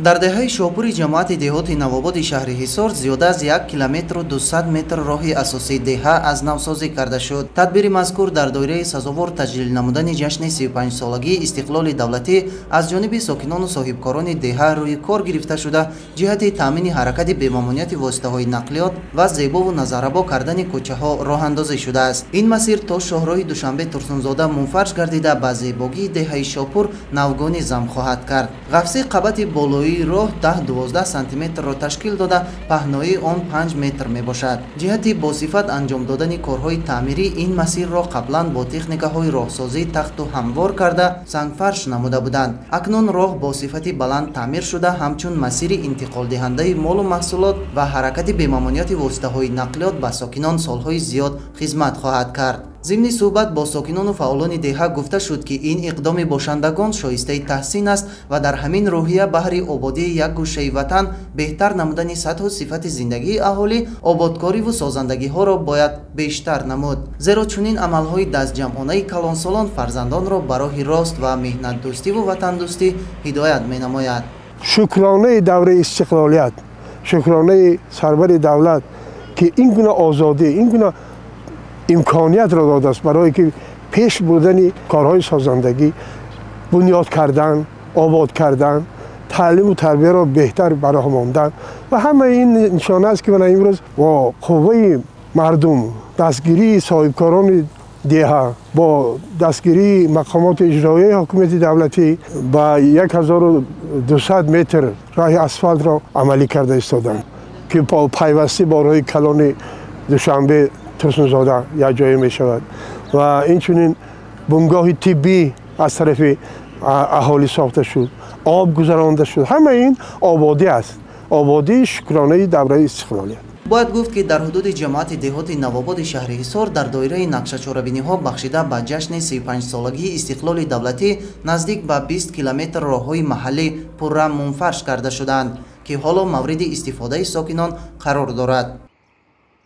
Дар деҳаи Шопури ҷамоати деҳоти Навободи шаҳри Ҳисор зиёда аз 1 километру 200 метр роҳи асосии деҳа аз навсозӣ карда шуд. Тадбири мазкур дар доираи сазовор таҷлил намудани ҷашни 35-солагии истиқлоли давлатӣ аз ҷониби сокинону соҳибкорони деҳа рӯи кор гирифта шуда, ҷиҳати таъмини ҳаракати бемамониати воситаҳои нақлиёт ва зебову назаррабо кардани кӯчаҳо роҳандозӣ шудааст. Ин масир то шоҳроҳи Душанбе Турсунзода мунфарш гардида, ба зебогии деҳаи Шопур навгонӣ зам хоҳад кард. Ғафси қабати болоии роҳ 10-12 сантиметрро ташкил дода, паҳноии он 5 метр мебошад. Ҷиҳати босифат анҷом додани корҳои таъмирӣ ин масирро қаблан бо техникаҳои роҳсозӣ тахту ҳамвор карда, сангфарш намуда буданд. Акнун роҳ бо сифати баланд таъмир шуда, ҳамчун масири интиқолдиҳандаи молу маҳсулот ва ҳаракати бемамониати воситаҳои нақлиёт ба сокинон солҳои зиёд хизмат хоҳад кард. Зимни суҳбат бо сокинону фаъолони деҳа гуфта шуд, ки ин иқдоми бошандагон шоистаи таҳсин аст ва дар ҳамин рӯҳия баҳри ободии як гӯшаи ватан, беҳтар намудани сатҳу сифати зиндагии аҳолӣ, ободкориву созандагиҳоро бояд бештар намуд. Зеро чунин амалҳои дастҷамъонаи калонсолон фарзандонро ба роҳи рост ва меҳнатдӯстиву ватандӯстӣ ҳидоят менамояд. Шукронаи давраи истиқлолият, шукронаи сарвари давлат, ки ин гуна озодӣ, ин гуна имкониятро додааст барое ки пеш бурдани корҳои созандагӣ, бунёд кардан, обод кардан, таълиму тарбияро беҳтар ба роҳ мондан ва ҳамаи ин нишона аст, ки мана имрӯз бо қувваи мардум, дастгирии соҳибкорони деҳа, бо дастгирии мақомоти иҷроияи ҳокимияти давлатӣ ба 1200 метр роҳи асфалтро амалӣ карда истоданд, ки пайвастӣ бо роҳи калони Душанбе Турсунзода якҷоя мешавад ва инчунин бунгоҳи тиббӣ аз тарафи аҳолӣ сохта шуд, об гузаронда шуд. Ҳамаи ин ободӣ аст, ободии шукронаи давраи истиқлолият. Бояд гуфт, ки дар ҳудуди ҷамоати деҳоти Навободи шаҳри Ҳисор дар доираи нақшачорабиниҳо бахшида ба ҷашни 35-солагии истиқлоли давлатӣ наздик ба 20 километр роҳҳои маҳаллӣ пурра мунфарш карда шудаанд, ки ҳоло мавриди истифодаи сокинон қарор дорад.